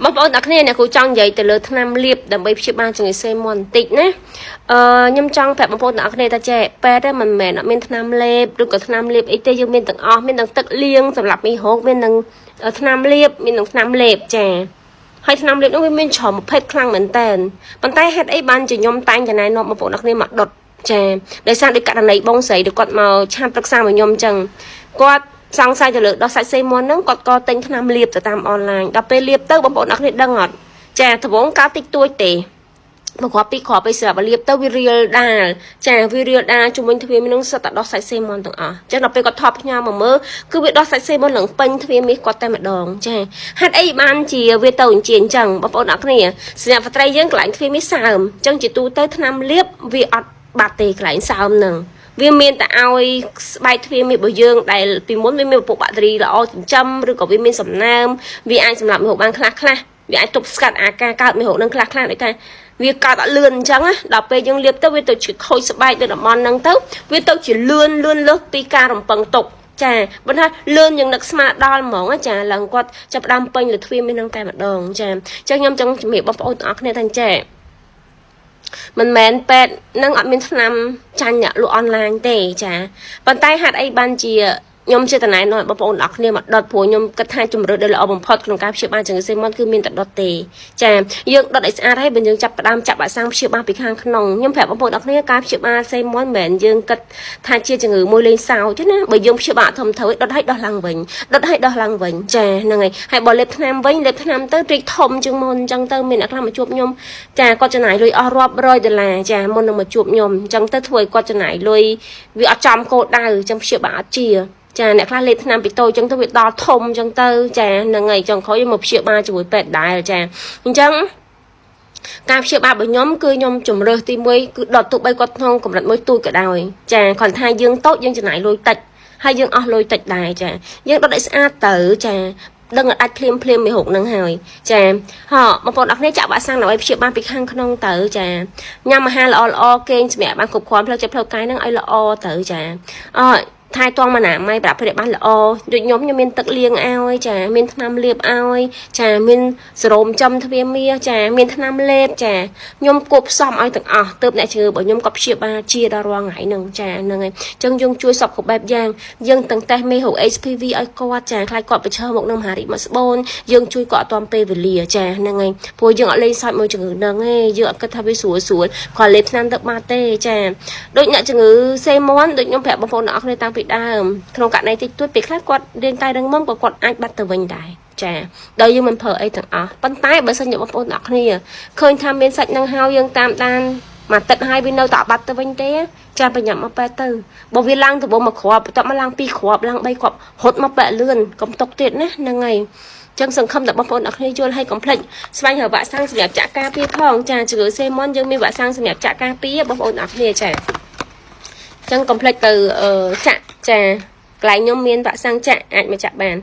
បងប្អូនអ្នកគ្នាអ្នកគ្រូចង់និយាយទៅលើថ្នាំលាបដើម្បីព្យាបាលជំងឺសេមាន់បន្តិចណាអឺខ្ញុំចង់ប្រាប់បងប្អូនអ្នកគ្នាថាចេះពេទ្យមិនមែនអត់មានថ្នាំលេបឬក៏ថ្នាំលាបអីទេយើងមានទាំងអស់មានទាំងទឹកលាងសម្រាប់មីរោគមានទាំងថ្នាំលាបមានទាំងថ្នាំលេបចាហើយថ្នាំលេបនោះវាមានច្រើនប្រភេទខ្លាំងមែនតើប៉ុន្តែហេតុអីបានជាខ្ញុំតែងតែណែនាំបងប្អូនអ្នកគ្នាមកដុតចាដោយសារដោយករណីបងស្រីដែលគាត់មក chat ប្រឹក្សាមកខ្ញុំអញ្ចឹងគាត់សង្ស័យទៅលើដោះសាច់សេមាន់ហ្នឹងគាត់ក៏ទិញថ្នាំលាបទៅតាមអនឡាញដល់ពេលលាបទៅបងប្អូនអ្នកគ្នាដឹងអត់ចាដំបូងកើតតិចតួចទេមួយគ្រាប់ពីរគ្រាប់ឯស្រាប់លាបទៅវារៀលដាលចាវារៀលដាលជំវិញទ្វារមាននឹងសិតតែដោះសាច់សេមាន់ទាំងអស់ចឹងដល់ពេលគាត់ថប់ផ្ញើមកមើលគឺវាដោះសាច់សេមាន់ឡើងពេញទ្វារមាសគាត់តែម្ដងចាហេតុអីបានជាវាទៅអញ្ជាអញ្ចឹងបងប្អូនអរគ្នាសម្រាប់ស្ត្រីយើងកន្លែងទ្វារមាសសើមអញ្ចឹងជាទូទៅថ្នាំលាបវាអត់បាត់ទេកន្លែងសើមហ្នឹងវាមានតែឲ្យស្បែកទ្វារមាសរបស់យើងដែលពីមុនវាមានពពួកបាក់តេរីល្អចិញ្ចឹមឬក៏វាមានសំណើមវាអាចសម្រាប់មេរោគបានខ្លះខ្លះវាអាចទប់ស្កាត់អាការកើតមេរោគនឹងខ្លះខ្លះដូចថាវាកើតអត់លឿនអញ្ចឹងណាដល់ពេលយើងលាបទៅវាទៅជាខូចស្បែកនៅតំបន់ហ្នឹងទៅវាទៅជាលឿនលឿនលើសពីការរំពឹងទុកចាបើថាលឿនយើងនឹកស្មានដល់ហ្មងចាឡើងគាត់ចាប់ដើមពេញលើទ្វារមាននឹងតែម្ដងចាអញ្ចឹងខ្ញុំចង់ជំរាបបងប្អូនទាំងអស់គ្នាថាចាមិនមែនពេទ្យនឹងអត់មានថ្នាំចាញ់អ្នកលក់អនឡាញទេចាប៉ុន្តែហេតុអីបានជាខ្ញុំចេតនាណែនាំបងប្អូនអរគ្នាមកដុតព្រោះខ្ញុំគិតថាជំរឿនដែលល្អបំផុតក្នុងការព្យាបាលជំងឺសេមាន់គឺមានតែដុតទេចាយើងដុតឲ្យស្អាតហើយបើយើងចាប់ផ្ដើមចាក់វ៉ាក់សាំងព្យាបាលពីខាងក្នុងខ្ញុំប្រាប់បងប្អូនអរគ្នាការព្យាបាលសេមាន់មិនមែនយើងគិតថាជាជំងឺមួយលេងសើចទេណាបើយើងព្យាបាលធំត្រូវដុតឲ្យដោះឡើងវិញដុតឲ្យដោះឡើងវិញចាហ្នឹងហើយហើយបើលេបថ្នាំវិញលេបថ្នាំទៅរីកធំជាងមុនអញ្ចឹងទៅមានអ្នកខ្លះមកជួបខ្ញុំចាគាត់ចំណាយលុយអស់រាប់រយដុល្លារចាមុននឹងមកជួបខ្ញុំអញ្ចឹងទៅធ្វើឲ្យគាត់ចំណាយលុយវាអត់ចំគោលដៅអញ្ចឹងព្យាបាលអត់ជាចាអ្នកខ្លះលេបថ្នាំពីតូចអញ្ចឹងទៅវាដល់ធំអញ្ចឹងទៅចាហ្នឹងហើយចុងក្រោយមកព្យាបាលជាមួយពេទ្យដែរចាអញ្ចឹងការព្យាបាលរបស់ខ្ញុំគឺខ្ញុំជំរើសទី1គឺដុតទោះបីគាត់ក្នុងកម្រិតមួយទូចក៏ដោយចាគ្រាន់ថាយើងតូចយើងចំណាយលុយតិចហើយយើងអស់លុយតិចដែរចាយើងដុតឲ្យស្អាតទៅចាដឹងឲ្យដាច់ភ្លាមភ្លាមមេរោគនឹងហើយចាហ៎បងប្អូនអរគ្នាចាក់វ៉ាក់សាំងដើម្បីព្យាបាលពីខាងក្នុងទៅចាញ៉ាំអាហារល្អល្អគេងសម្រាប់បានគ្រប់គ្រាន់ផ្លូវចិត្តផ្លូវកាយនឹងឲ្យល្អទៅចាអថែទាំអនាម័យប្រាប់ព្រាបានល្អដូចខ្ញុំខ្ញុំមានទឹកលាងឲ្យចាមានថ្នាំលាបឲ្យចាមានសេរ៉ូមចំទ្វារមាសចាមានថ្នាំលេបចាខ្ញុំគួបផ្សំឲ្យទាំងអស់ទើបអ្នកជំងឺរបស់ខ្ញុំក៏ព្យាបាលជាដល់រាល់ថ្ងៃហ្នឹងចាហ្នឹងហើយអញ្ចឹងយើងជួយសពគ្រប់បែបយ៉ាងយើងទាំងតេស្តមេរោគ HPV ឲ្យគាត់ចាខ្លាចគាត់ប្រឈមមុខនឹងមហារីកមាត់ស្បូនយើងជួយគាត់អត់ទាន់ពេលវេលាចាហ្នឹងហើយព្រោះយើងអត់លេងសើចមួយជំងឺហ្នឹងទេយើងអត់គិតថាវាស្រួលស្រួលគាត់លេបថ្នាំទៅបាត់ទេចាដូចអ្នកជំងឺសេមាន់ដូចខ្ញុំប្រាប់បងប្អូនទាំងអស់គ្នាតាំងពីដើមក្នុងករណីតិចតួចពេលខ្លះគាត់រាងកាយរឹងមាំក៏គាត់អាចបាត់ទៅវិញដែរចាដោយយើងមិនប្រើអីទាំងអស់ប៉ុន្តែបើសិនជាបងប្អូនទាំងអស់គ្នាឃើញថាមានសាច់នឹងហើយយើងតាមដានមួយទឹកហើយវានៅតែបាត់ទៅវិញទេចាប្រញាប់មកពេទ្យទៅបើវាឡើងដំបូងមួយគ្រាប់បន្ទាប់មកឡើងពីរគ្រាប់ឡើងបីគ្រាប់រត់មកពេទ្យលឿនកុំຕົកទៀតណាហ្នឹងហើយចឹងសង្ឃឹមដល់បងប្អូនអរគ្នាយល់ហើយកុំភ្លេចស្វែងរកវ៉ាក់សាំងសម្រាប់ចាក់ការពារផងចាជំងឺសេមុនយើងមានវ៉ាក់សាំងសម្រាប់ចាក់ការពារបងប្អូនអរគ្នាចាចឹងកុំភ្លេចទៅចាក់ចាកន្លែងខ្ញុំមានវ៉ាក់សាំងចាក់អាចមកចាក់បាន។